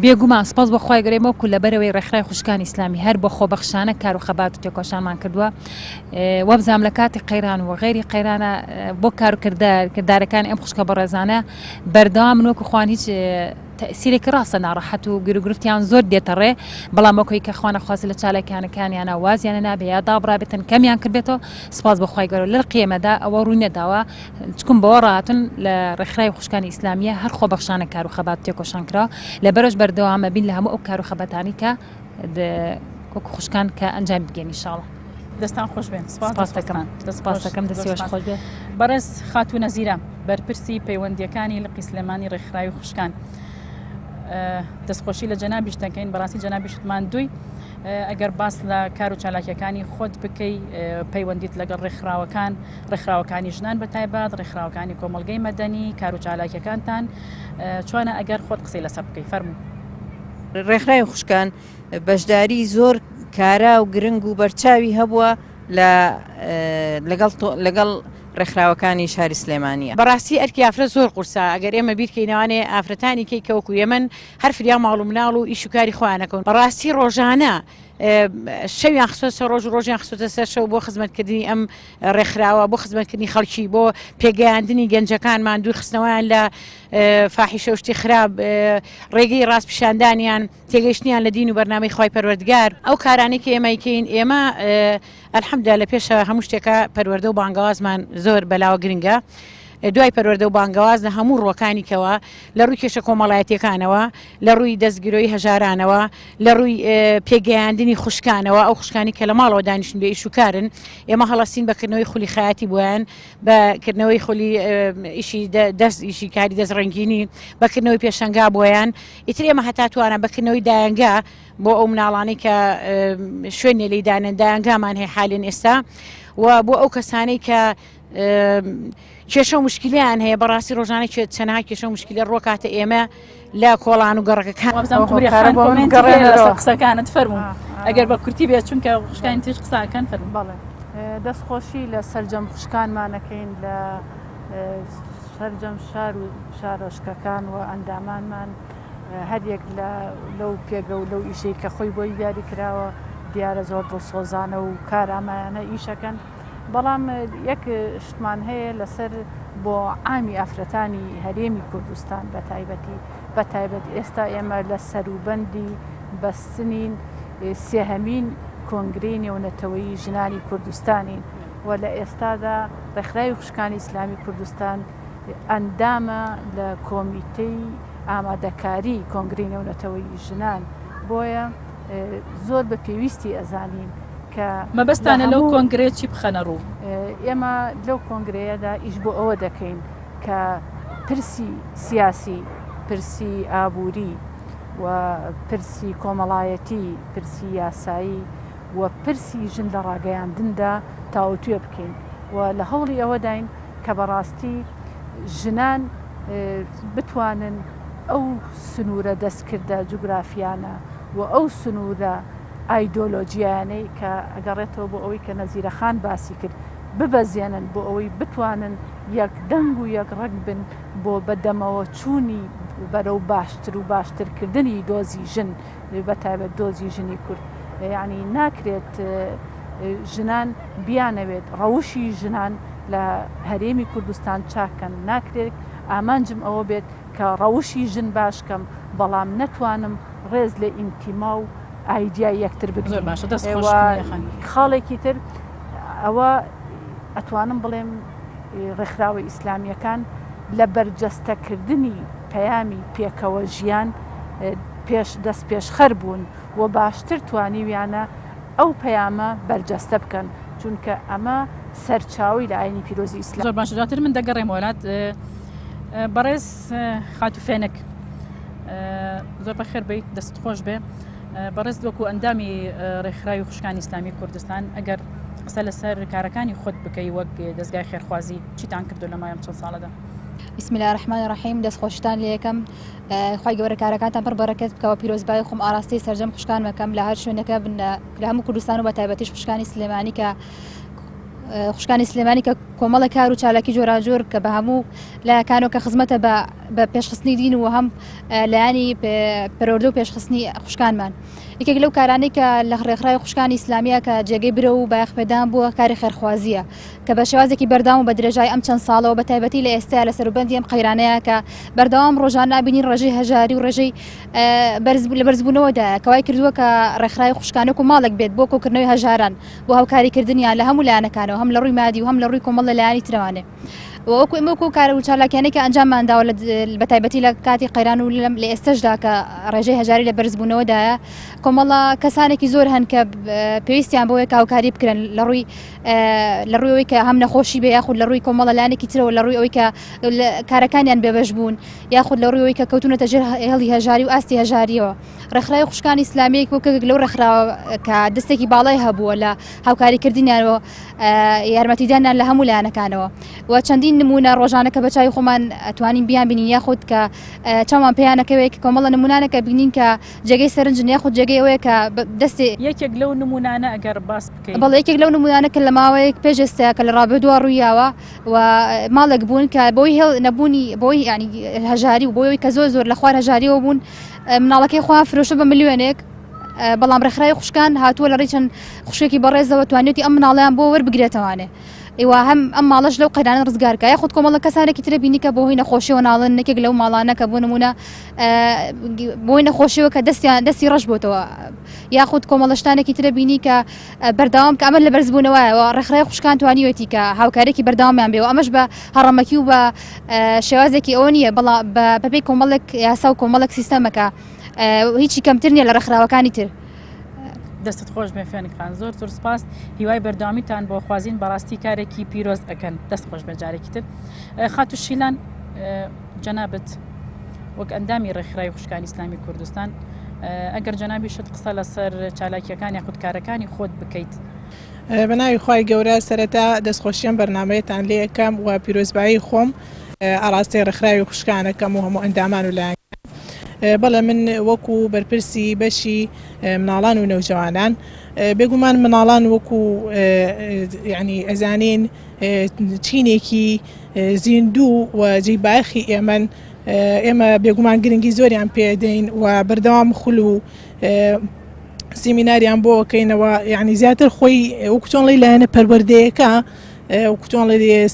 بێگومان سپاس بۆ خوای گەورە ئێمە وەکو لەبەرەوەی ڕێکخراوی خوشکانی ئیسلامی هەر بە خۆبەخشانە کار و خەبات و تێکۆشانمان کردووە وابزانم لە کاتی قەیران و غەیری قەیرانە بۆ کار و کردار کردارەکانی ئەم خوشکە بەڕێزانە بەردەوامن وەکو خوان هیچ تەئسیرێکی ڕاستە ناڕەحەت و گیروگرفتیان زۆر دێتە ڕێ بەڵام وەکوی کە خوا نەخواستە لە چالاکیانەکانیانە وازیانە نابێ یا دابڕابێتن کەمیان کردبێتەوە سپاس بۆ خوای گەورە لەر قیەمەدا ئەوە ڕووی نەداوە چکم بەوە ڕاهاتن لە ڕێکخراوی خوشکانی ئیسلامیە هەر خۆبەخشانە کار و خەبات و تێکۆشان کراوە لەبەرەش بەردەوامە بین لە هەموو ئەو کار و خەباتانەی کە وەکو خوشکان کە ئەنجامی بگەین ان شاء اللە. دەستان خۆش بێن سپاس سپاس دەکەم دەست سپاس خۆش دەکەم زۆر دەستی وەش سپاس خۆش بێ. بەڕێز خاتوو نەزیرە بەرپرسی پەیوەندیەکانی لقی سلێمانی ڕێکخراوی خوشکان دەستخۆشی لە جەنابیش دەکەین بەڕاستی جەنابیشت ماندووی ئەگەر باس لە کار و چالاکیەکانی خۆت بکەی پەیوەندیت لەگەڵ ڕێکخراوەکان ڕێکخراوەکانی ژنان بە تایبەت، ڕێکخراوەکانی کۆمەڵگەی مەدەنی، کار و چالاکیەکانتان چۆنە ئەگەر خۆت قسەی لەسەر بکەی فەرموو. ڕێکخراوی خوشکان بەشداری زۆر کارا و گرنگ و بەرچاوی هەبووە لە لەگەڵ لەگەڵ ڕێکخراوەکانی شاری سلێمانییە. بەڕاستی ئەرکی ئافرەت زۆر قورسە ئەگەر ئێمە بیرکەینەوانێ ئافرەتانی کەی کە وەکو ئێمەن هەر فریا ماڵ و مناڵ و ئیش و کاری خۆیان ئەکەون بەڕاستی ڕۆژانە شەویان خستۆتە سەر ڕۆژ و ڕۆژیان خستۆتە سەر شەو بۆ خزمەتکردنی ئەم ڕێکخراوە بۆ خزمەتکردنی خەڵکی بۆ پێگەیاندنی گەنجەکانمان دوورخستنەوەیان لە فاحیشە و شتی خراپ ڕێگەی ڕاست پیشاندانیان تێگەیشتنیان لە دین و بەرنامەی خوای پەروەردگار ئەو کارانەی کە ئێمە ئەیکەین ئێمە الحمدللە لە پێشە هەموو شتێکە پەروەردە و بانگەوازمان زۆر بەلاوە گرنگە دوای پەروەردە و بانگەواز لە هەموو ڕووەکانی کەوە لە ڕووی کێشە کۆمەڵایەتیەکانەوە لە ڕووی دەستگرۆی هەژارانەوە لە ڕووی پێگەیاندنی خوشکانەوە ئەو خوشکانی کە لە ماڵەوە دانیشتن بێ ئیش و کارن ئێمە هەڵەسین بە کردنەوەی خولی خەیاتی بۆیان بە کردنەوەی خولی ئیشی دەست ئیشی کاری دەست ڕەنگینی بە کردنەوەی پێشەنگا بۆیان ئیتر ئێمە هەتا توانا بە کردنەوەی دایەنگا بۆ ئەو مناڵانەی کە شوێنێ لی دانێن دایەنگامان هەیە حالێن ئێستا و بۆ ئەو کەسانەی کە کێشە و مشکلیان هەیە بەڕاستی ڕۆژانە چەنها کێشە و مشکلە ڕۆکاتە ئێمە لە کۆڵان و گەڕەکەکان قسەکانت فەرموو ئەگەر بە کورتی بێت چونکە خوشکانی تریش قساکەن فەرموو. بەڵێ دەست خۆشی لە سەرجەم خوشکانمانەکەین لە سەرجەم شار و شارۆچکەکان و ئەندامانمان هەریەک لە لەو پێگە و لەو ئیشەی کە خۆی بۆی دیاری کراوە دیارە زۆر دڵسۆزانە و کارامایانە ئیشەکەن بەڵام یەک شتمان هەیە لەسەر بۆ عامی ئافرەتانی هەرێمی کوردستان بە تایبەتی بە تایبەت ئێستا ئێمە لە سەروبەندی بەستنین سێهەمین کۆنگرەی نێونەتەوەیی ژنانی کوردستانین و لە ئێستادا ڕێکخراوی خوشکانی ئیسلامی کوردستان ئەندامە لە کۆمیتەی ئامادەکاری کۆنگرەی نێونەتەوەیی ژنان بۆیە زۆر بە پێویستی ئەزانین کە مەبەستانە لەو کۆنگرەیە چی بخەنە ڕوو؟ ئێمە لەو کۆنگرەیەدا ئیش بۆ ئەوە دەکەین کە پرسی سیاسی، پرسی ئابووری و پرسی کۆمەڵایەتی، پرسی یاسایی و پرسی ژن لە ڕاگەیاندندا تاوتوێ بکەین و لە هەوڵی ئەوەداین کە بەڕاستی ژنان بتوانن ئەو سنوورە دەستکردە جوگرافیانە و ئەو سنوورە ئایدۆلۆجیایانەی کە ئەگەڕێتەوە بۆ ئەوەی کە نەزیرە خان باسی کرد ببەزێنن بۆ ئەوەی بتوانن یەک دەنگ و یەک ڕەنگ بن بۆ بە دەمەوە چوونی بەرەو باشتر و باشتر کردنی دۆزی ژن بە تایبەت دۆزی ژنی کورد یانی ناکرێت ژنان بیانەوێت ڕەوشی ژنان لە هەرێمی کوردستان چاککەن ناکرێت ئامانجم ئەوە بێت کە ڕەوشی ژن باش کەم بەڵام نەتوانم ڕێز لە ئینتیما و ئایدیای یەکتر بگرین. زۆر باشە دەست خۆش و قمریە خان. خاڵێکی تر ئەوە ئەتوانم بڵێم ڕێکخراوە ئیسلامییەکان لە بەرجەستەکردنی پەیامی پێکەوە ژیان پێش دەستپێشخەر بوون و باشتر توانیویانە ئەو پەیامە بەرجەستە بکەن چونکە ئەمە سەرچاوەی لە ئاینی پیرۆزی ئیسلام. زۆر باشە دواتر من دەگەڕێمەوە لات بەڕێز خاتوو فێنک زۆر بەخێر بیت دەست خۆش بێ بەڕێز وەکو ئەندامی ڕێکخراوی خوشکانی ئیسلامی کوردستان ئەگەر قسە لەسەر کارەکانی خۆت بکەی وەک دەستگای خێرخوازی چیتان کردو لە مایم چەند ساڵەدا؟ بسم الله الرحمن الرحیم دەست خۆشتان لێ یەکەم خوای گەورە کارەکانتان پڕ بەرەکەت بکەوە پیرۆزبایی خۆم ئاراستەی سەرجەم خوشکان مەکەم لە هەر شوێنەکە بن لە هەموو کوردستان و بە تایبەتیش خوشکانی سلێمانی کە خوشکانی سلێمانی کە کۆمەڵە کار و چالاکی جۆراجۆر کە بە هەموو لایەکانەوە کە خزمەتە بە بە پێشخستنی دین و هەم لایەنی پەروەردە و پێشخستنی خوشکانمان یەکێک لەو کارانەی کە لە ڕێکخراوی خوشکانی ئیسلامیە کە جێگەی برە و بایەخ پێدان بووە کاری خێرخوازیە کە بە شێوازێکی بەردەوام و بە درێژای ئەم چەند ساڵەوە بە تایبەتی لە ئێستا لە سەروبەندی ئەم قەیرانەیە کە بەردەوام ڕۆژانە بینین ڕێژەی هەژاری و ڕێژەی بەرز لە بەرزبوونەوەدایە کەوای کردووە کە ڕێکخراوی خوشکانەک و ماڵێک بێت بۆ کۆکردنەوەی هەژاران بۆ هاوکاریکردنیان لە هەموو لایەنەکانەوە هەم لە ڕووی مادی و هەم لە ڕووی کۆمەڵ لە لایەنی ترەوانێ وەکو ئێمە وەکو کار و چالاکیانەی کە ئەنجاممان داوە بە تایبەتی لە کاتی قەیران و لە ئێستەشدا کە ڕێژەی هەژاری لە بەرزبوونەوەدایە کۆمەڵە کەسانێکی زۆر هەن کە پێویستیان بۆیە کە هاوکاری بکرێن لە ڕووی لە ڕووی ئەوەی کە هەم نەخۆشی بێ یاخود لە ڕووی کۆمەڵە لایەنێکی ترەوە لە ڕووی ئەوەی کە کارەکانیان بێبەش بوون یاخود لە ڕووی ئەوەی کە کەوتونەتە ژێر هێڵی هەژاری و ئاستی هەژاریەوە ڕێکخراوی خوشکانی ئیسلامییەک وەک یەکێک لەو ڕێکخراوە کە دەستێکی باڵای هەبووە لە هاوکاریکردنیان و یارمەتیدانیان لە هەموو لایەنەکانەوە و چەندین. چەندین نمونە ڕۆژانە کە بە چاوی خۆمان ئەتوانین بیان بینین یاخود کە چاومان پێیانەکەوێت کە کۆمەڵە نمونانە کە بینین کە جێگەی سەرنجن یاخود جێگەی ئەوەیە کە دەستی یەکێک لەو نمونانە ئەگەر باس بکەیت. بەڵێ یەکێک لەو نمونانە کە لە ماوەیەک پێش ئێستا کە لە ڕابردووە ڕوویاوە و ماڵێک بوون کە بۆی هێڵ نەبوونی بۆی ینی هەژاری و بۆی کە زۆر زۆر لە خوار هەژاریەوە بوون مناڵەکەی خۆیان فرۆشە بە ملیۆنێک بەڵام ڕێکخراوی خوشکان هاتووە لە ڕێی چەند خوشکێکی بەڕێزەوە توانیوتی ئەم مناڵیان بۆ وەربگرێتەوانێ ئیوە هەم ئەم ماڵەش لەو قەیرانە ڕزگار کا یاخود کۆمەڵە کەسانێکی ترە بینی کە بۆهۆی نەخۆشیەوە ناڵن یەکێک لەو ماڵانە کە بۆ نمونە بۆی نەخۆشیەوە کە دەستیان دەستی ڕەش بۆتەوە یاخود کۆمەڵە شتانێکی ترە بینی کە بەردەوام کە ئەمە لە بەرزبوونەوەیەوە ڕێکخراوی خوشکان توانیوێتی کە هاوکارێکی بەردەوامیان بێ و ئەمەش بە هەڕەمەکی و بە شێوازێکی ئەوە نییە بەڵام بەپێی کۆمەڵێک یاسا و کۆمەڵێک سیستەمەکە هیچی کەمتر نییە لە ڕێکخراوەکانی تر. دەستت خۆش بێ فێنک خان زۆر زۆر سپاس هیوای بەردەوامیتان بۆ خوازین بەڕاستی کارێکی پیرۆز ئەکەن دەست خۆش بێ جارێکی تر خاتو شیلان جەنابت وەک ئەندامی ڕێکخراوی خوشکانی ئیسلامی کوردستان ئەگەر جەنابیشت قسە لەسەر چالاکیەکان یاخود کارەکانی خۆت بکەیت. بە ناوی خوای گەورە سەرەتا دەستخۆشی ئەم بەرنامەیەتان لێ ئەکەم و پیرۆزبایی خۆم ئاڕاستەی ڕێکخراوی خوشکان ئەکەم و هەموو ئەندامان و لایەنگران. بەڵێ من وەکو بەرپرسی بەشی مناڵان و نەوجەوانان بێگومان مناڵان وەکو یعنی ئەزانین چینێکی زیندوو و جێی بایەخی ئێمەن ئێمە بێگومان گرنگی زۆریان پێدەین و بەردەوام خول و سیمیناریان بۆ کەینەوە یعنی زیاتر خۆی وەکو چۆن ڵی لایەنە پەروەردەیەکە وەکو چۆن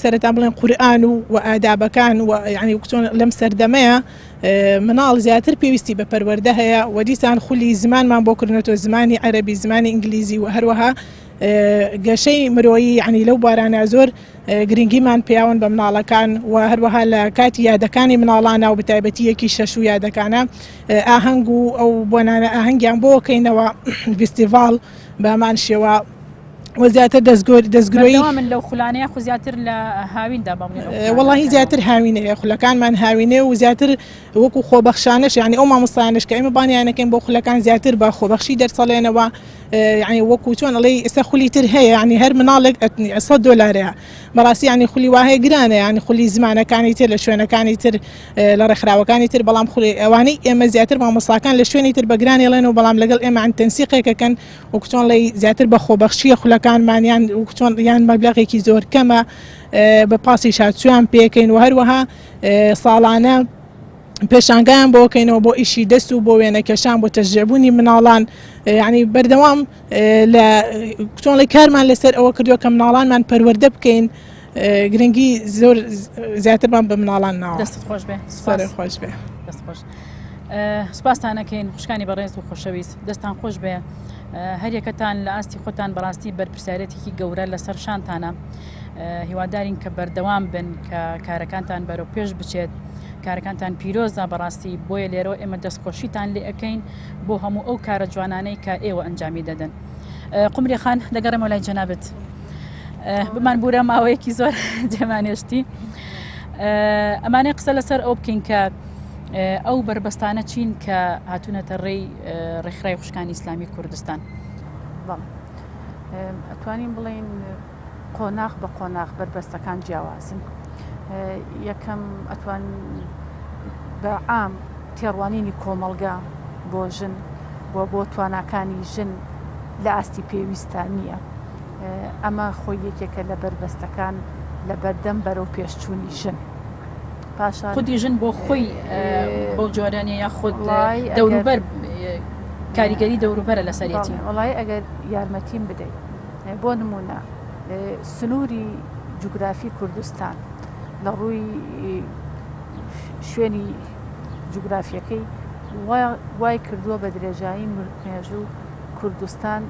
سەرەتا بڵێن قورئان و و ئادابەکان و یعنی وەکو چۆن لەم سەردەمەیە مناڵ زیاتر پێویستی بە پەروەردە هەیە و دیسان خولی زمانمان بۆ کردنەوە زمانی عەرەبی زمانی ئینگلیزی و هەروەها گەشەی مرۆیی یعنی لەو بوارانە زۆر گرنگیمان پیاون بە مناڵەکان و هەروەها لە کاتی یادەکانی مناڵانە و بەتایبەتی یەکی شەش و یادەکانە ئاهەنگ و ئەو بۆنانە ئاهەنگیان بۆ کەینەوە ڤیستیڤاڵ بەمان شێوە و زیاتر دەستگۆر دەستگرۆی من لەو خولانەیە خو زیاتر لە هاویندا وەڵی زیاتر هاوینەیە خولەکانمان هاوینێ و زیاتر وەکو خۆبەخشانەش یعنی ئەو مامۆستایانش کە ئێمە بانیانەکەین بۆ خولەکان زیاتر بە خۆبەخشی دەرسەڵێنەوە یعنی وەکو چۆن ئەڵێ ئێستا خولی تر هەیە یعنی هەر مناڵێک 100 دلارەیە بەڕاستی یعنی خولی وا هەیە گرانە یعنی خولی زمانەکانی تر لە شوێنەکانی تر لە ڕێکخراوەکانی تر بەڵام خولی ئەوانەی ئێمە زیاتر مامۆستاکان لە شوێنی تر بە گران ئەڵێن و بەڵام لەگەڵ ئێمە عن تەنسیقێکەکەن وەکو چۆن ڵێی زیاتر بە خۆبەخشیە خولەکانمان یان وەکو چۆن یان مەبلەغێکی زۆر کەمە بە پاسی شاتسویان پێکەین و هەروەها ساڵانە پێشانگایان بۆ کەینەوە بۆ ئیشی دەست و بۆ وێنەکێشان بۆ تەشجیعبوونی مناڵان یعنی بەردەوام لە چۆنڵی کارمان لەسەر ئەوە کردووە کە مناڵانمان پەروەردە بکەین گرنگی زۆر زیاترمان بە مناڵان ناوە. دەستت خۆش بێ. سەرت خۆش بێ. دەست خۆش. سوپاستان ئەکەین خوشکانی بەڕێز و خۆشەویست دەستان خۆش بێ هەریەکەتان لە ئاستی خۆتان بەڕاستی بەرپرسیارەتێکی گەورە لەسەر شانتانە هیوادارین کە بەردەوام بن کە کارەکانتان بەرەو پێش بچێت کارەکانتان پیرۆزە بەڕاستی بۆیە لێرەوە ئێمە دەستخۆشیتان لێ ئەەکەین بۆ هەموو ئەو کارە جوانانەی کە ئێوە ئەنجامی دەدەن قمری خان دەگەڕێمەوە لای جەنابت بمان بورە ماوەیەکی زۆر جێمانێشتی ئەمانەی قسە لەسەر ئەو بکەین کە ئەو بەربەستانە چین کە هاتوونەتە ڕێی ڕێکخراوی خوشکانی ئیسلامی کوردستان؟ بەڵێ ئەتوانین بڵێین قۆناغ بە قۆناغ بەربەستەکان جیاوازن. یەکەم ئەتوان بە عام تێڕوانینی کۆمەڵگە بۆ ژن و بۆ تواناکانی ژن لە ئاستی پێویستە نییە. ئەمە خۆی یەکێکە لە بەربەستەکان لە بەردەم بەرەو پێشچوونی ژن. پاشان خودی ژن بۆ خۆی بەو جۆرە نیە یاخود دەوروبەر کاریگەری دەوروبەرە لەسەرێتی؟ وەڵای ئەگەر یارمەتیم بدەیت بۆ نمونە سنووری جوگرافی کوردستان لە ڕووی شوێنی جوگرافیەکەی وای کردووە بە درێژایی مێژوو کوردستان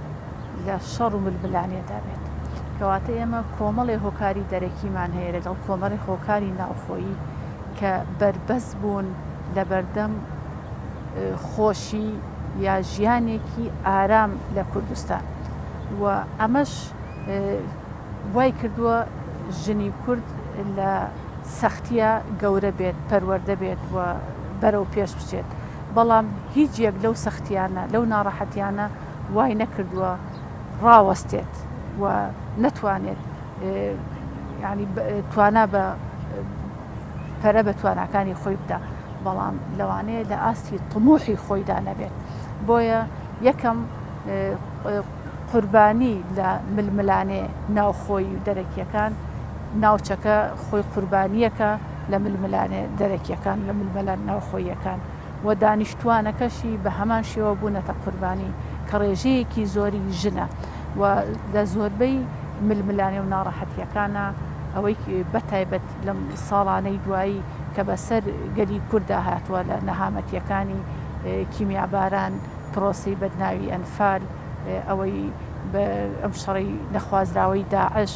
لە شەڕ و ململانێدا بێت. کەواتە ئێمە کۆمەڵێ هۆکاری دەرەکیمان هەیە لەگەڵ کۆمەڵێ هۆکاری ناوخۆیی کە بەربەست بوون لەبەردەم خۆشی یا ژیانێکی ئارام لە کوردستان و ئەمەش وای کردووە ژنی کورد لە سەختیە گەورە بێت، پەروەردە بێت و بەرەو پێش بچێت. بەڵام هیچ یەک لەو سەختیانە، لەو ناڕەحەتیانە وای نەکردووە ڕاوەستێت و نەتوانێت یانی توانا بە. پەرە بە تواناکانی خۆی بدا، بەڵام لەوانەیە لە ئاستی تموحی خۆیدا نەبێت. بۆیە یەکەم قوربانی لە ململانێ ناوخۆیی و دەرەکییەکان، ناوچەکە خۆی قوربانییەکە لە ململانێ دەرەکییەکان، لە ململانێ ناوخۆییەکان و دانیشتووانەکەشی بە هەمان شێوە بوونەتە قوربانی کە ڕێژەیەکی زۆری ژنە و لە زۆربەی ململانێ و ناڕەحەتییەکانا ئەوەی بەتایبەت لەم ساڵانەی دوایی کە بەسەر گەلی کورددا هاتووە لە نەهامەتییەکانی کیمیاباران، پرۆسەی بەدناوی ئەنفال، ئەوەی ئەم شەڕەی نەخوازراوەی داعش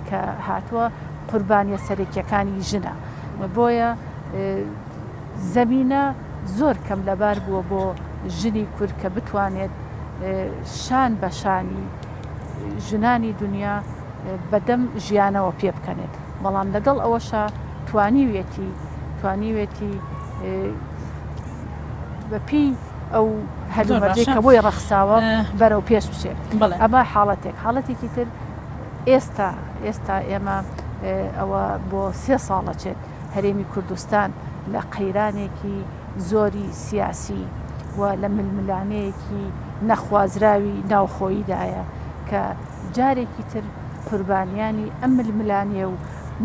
کە هاتووە قوربانیە سەرەکیەکانی ژنە بۆیە زەمینە زۆر کەم لەبار بووە بۆ ژنی کورد کە بتوانێت شان بە شانی ژنانی دنیا بەدەم ژیانەوە پێ بکەنێت بەڵام لەگەڵ ئەوەشا توانیویەتی توانیوێتی بەپێی ئەو هەلومەرجەی کە بۆی ڕەخساوە بەرەو پێش بچێت ئەمە حاڵەتێک حاڵەتێکی تر ئێستا ئێستا ئێمە ئەوە بۆ سێ ساڵە چێت هەرێمی کوردستان لە قەیرانێکی زۆری سیاسی و لە ململانەیەکی نەخوازراوی ناوخۆییدایە کە جارێکی تر قوربانیانی ئەم ململانێ و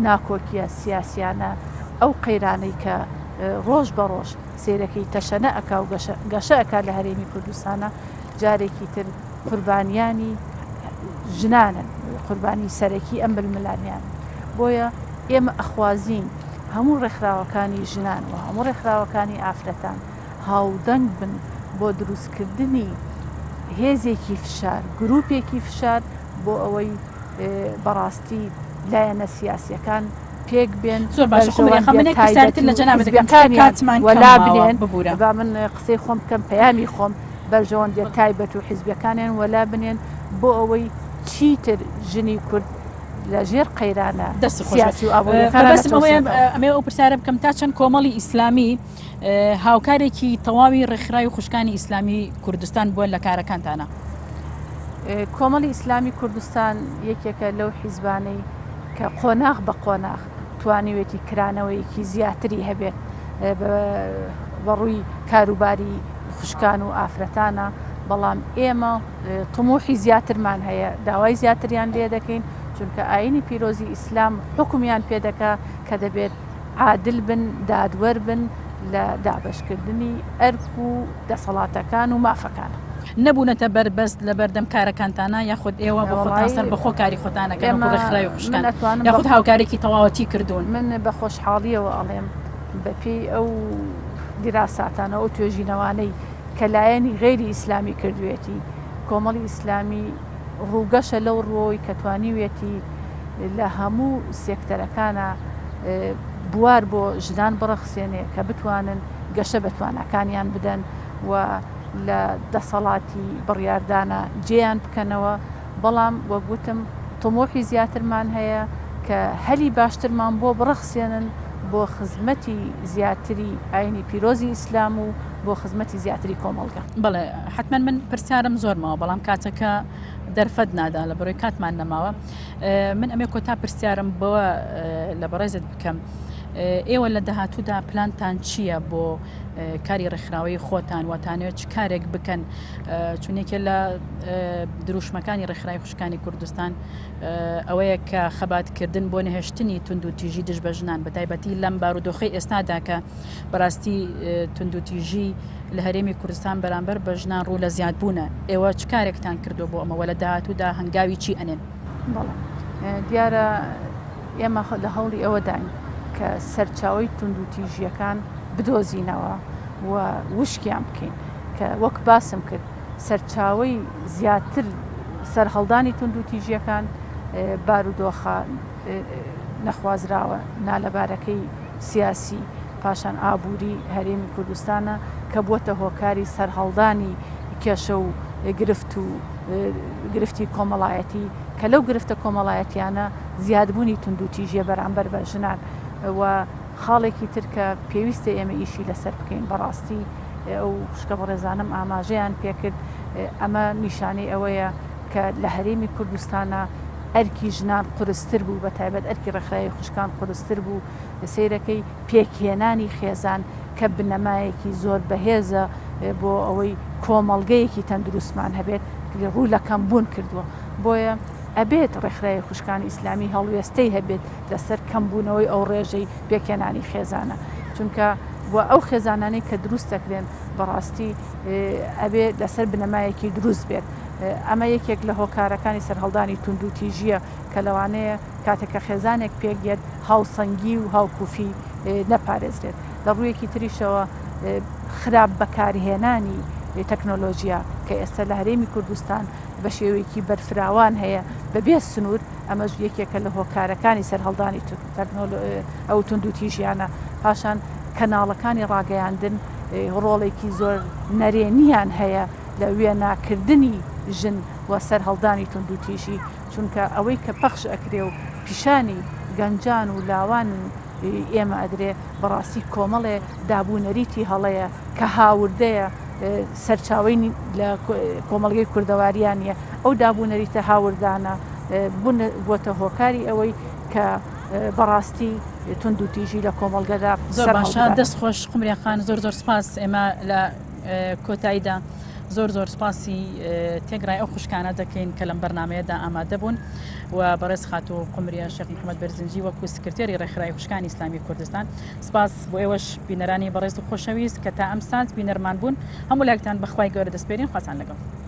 ناکۆکیە سیاسیانە ئەو قەیرانەی کە ڕۆژ بە ڕۆژ سەیرەکەی تەشەنە ئەکا و گەشە ئەکا لە هەرێمی کوردستانا جارێکی تر قوربانیانی ژنانن قوربانی سەرەکی ئەم ململانیان بۆیە ئێمە ئەخوازین هەموو ڕێکخراوەکانی ژنان و هەموو ڕێکخراوەکانی ئافرەتان هاودەنگ بن بۆ دروستکردنی هێزێکی فشار گروپێکی فشار بۆ ئەوەی بەڕاستی لایەنە سیاسیەکان پێک بێن زۆر باشە خۆ من بەرژەوەندیە یەک پرسیارتر تایبەتی لە و جەنابت دەکەم چونکە حیزبیەکانیان کاتمان کەم وەلا ماوە بنێن ببورە. با من قسەی خۆم بکەم پەیامی خۆم بەرژەوەندیە تایبەت و حیزبیەکانیان وەلا بنێن بۆ ئەوەی چیتر ژنی کورد لە ژێر قەیرانە دەست خۆش بێت. سیاسی و ئابووریەکانا مەبەستم ئەوەیە نەچەوسێتەوە. ئەمەوێ ئەو پرسیارە بکەم تا چەند کۆمەڵی ئیسلامی هاوکارێکی تەواوی ڕێکخراوی خوشکانی ئیسلامی کوردستان بووە لە کارەکانتانا؟ کۆمەڵی ئیسلامی کوردستان یەکێکە لەو حیزبانەی کە قۆناغ بە قۆناغ توانیوێتی کرانەوەیەکی زیاتری هەبێت بە ڕووی کاروباری خوشکان و ئافرەتانە، بەڵام ئێمە تموحی زیاترمان هەیە، داوای زیاتریان لێ دەکەین، چونکە ئاینی پیرۆزی ئیسلام حوکمیان پێ دەکا کە دەبێت عادل بن، دادوەر بن لە دابەشکردنی ئەرک و دەسەڵاتەکان و مافەکان. نەبوونەتە بەربەست لەبەردەم کارەکانتانا یاخود ئێوە بۆ خۆتان سەربەخۆ کاری خۆتان ئەکەن وەکو ڕێکخراوی خوشکان یاخود هاوکارێکی تەواوەتی کردوون؟ من بە خۆشحاڵیەوە ئەڵێم بەپێی ئەو دیراساتانە ئەو توێژینەوانەی کە لایەنی غەیری ئیسلامی کردوێتی کۆمەڵی ئیسلامی ڕووگەشە لەو ڕووەوەی کە توانیویەتی لە هەموو سێکتەرەکانا بوار بۆ ژنان بڕەخسێنێ کە بتوانن گەشە بە تواناکانیان بدەن و لە دەسەڵاتی بڕیاردانە جێیان بکەنەوە، بەڵام وەک وتم تموحی زیاترمان هەیە کە هەلی باشترمان بۆ بڕەخسێنن بۆ خزمەتی زیاتری ئاینی پیرۆزی ئیسلام و بۆ خزمەتی زیاتری کۆمەڵگە. بەڵێ حەتمەن من پرسیارم زۆر ماوە بەڵام کاتەکە دەرفەت نادا لە بەرەی کاتمان نەماوە من ئەمێ کۆتا پرسیارم بەوە لە بەڕێزت بکەم ئێوە لە داهاتوودا پلانتان چییە بۆ کاری ڕێکخراوەیی خۆتان و تانەوێت چ کارێک بکەن چون یەکێ لە دروشمەکانی ڕێکخراوی خوشکانی کوردستان ئەوەیە کە خەباتکردن بۆ نەهێشتنی توندوتیژی دژ بە ژنان بە تایبەتی لەم بارودۆخەی ئێستادا کە بەڕاستی توندوتیژی لە هەرێمی کوردستان بەرامبەر بە ژنان ڕوو لە زیادبوونە ئێوە چ کارێکتان کردو بۆ ئەمەوە لە داهاتوودا هەنگاوی چی ئەنێن؟ بەڵێ دیارە ئێمە لە هەوڵی ئەوەداین کە سەرچاوەی توندوتیژییەکان بدۆزینەوە و وشکیان بکەین کە وەک باسم کرد سەرچاوەی زیاتر سەرهەڵدانی توندوتیژییەکان بارودۆخە نەخوازراوە نالەبارەکەی سیاسی پاشان ئابووری هەرێمی کوردستانە کە بووەتە هۆکاری سەرهەڵدانی کێشە و گرفت و گرفتی کۆمەڵایەتی کە لەو گرفتە کۆمەڵایەتیانە زیادبوونی توندوتیژیە بەرامبەر بە ژنان و خاڵێکی تر کە پێویستە ئێمە ئیشی لەسەر بکەین بەڕاستی ئەو خوشکە بەڕێزانم ئاماژەیان پێکرد ئەمە نیشانەی ئەوەیە کە لە هەرێمی کوردستانە. ئەرکی ژنان قورستر بوو، بە تایبەت ئەرکی ڕێکخراوی خوشکان قورستر بوو، سەیرەکەی پێکهێنانی خێزان کە بنەمایەکی زۆر بەهێزە بۆ ئەوەی کۆمەڵگەیەکی تەندروستمان هەبێت، ڕوو لە کەمبوون کردووە. بۆیە ئەبێت ڕێکخراوی خوشکانی ئیسلامی هەڵوێستەی هەبێت لەسەر کەمبوونەوەی ئەو ڕێژەی پێکهێنانی خێزانە، چونکە و ئەو خێزانانەی کە دروست دەکرێن بەڕاستی ئەبێ لەسەر بنەمایەکی دروست بێت. ئەمە یەکێک لە هۆکارەکانی سەرهەڵدانی توندوتیژییە کە لەوانەیە کاتێک کە خێزانێک پێک یەت هاوسەنگی و هاوکوفی نەپارێزرێت. لە ڕوویەکی تریشەوە خراپ بەکارهێنانی تەکنۆلۆژیا کە ئێستا لە هەرێمی کوردستان بە شێوەیەکی بەرفراوان هەیە بەبێ سنوور، ئەمەش یەکێکە لە هۆکارەکانی سەرهەڵدانی ئەو توندوتیژیانە. پاشان کەناڵەکانی ڕاگەیاندن ڕۆڵێکی زۆر نەرێنیان هەیە لە وێناکردنی ژن و سەرهەڵدانی توندوتیژی، چونکە ئەوەی کە پەخش ئەکرێ و پیشانی گەنجان و لاوان ئێمە ئەدرێ بەڕاستی کۆمەڵێ دابونەریتی هەڵەیە کە هاوردەیە سەرچاوەی لە کۆمەڵگەی کوردەواریان نیە ئەو دابونەریتە هاوردانە بووەتە هۆکاری ئەوەی کە بەڕاستی توندوتیژی لە کۆمەڵگەدا زۆر باشە دەست خۆش قمریان خان زۆر زۆر سپاس ئێمە لە کۆتاییدا زۆر زۆر سپاسی تێگرای ئەو خوشکانە دەکەین کە لەم بەرنمەیەدا ئامادە بوون و بەڕێز خاتوو قمریە شێخ محەممەد بەرزنجی وەکو سکرتێری ڕێکخراوی خوشکانی ئیسلامی کوردستان سپاس بۆ ئێوەش بینەرانی بەڕێز و خۆشەویست کە تا ئەم سات بینەرمان بوون هەموو لایەکتان بەخوای گەورە دەسپێرین خواتان لەگەڵ.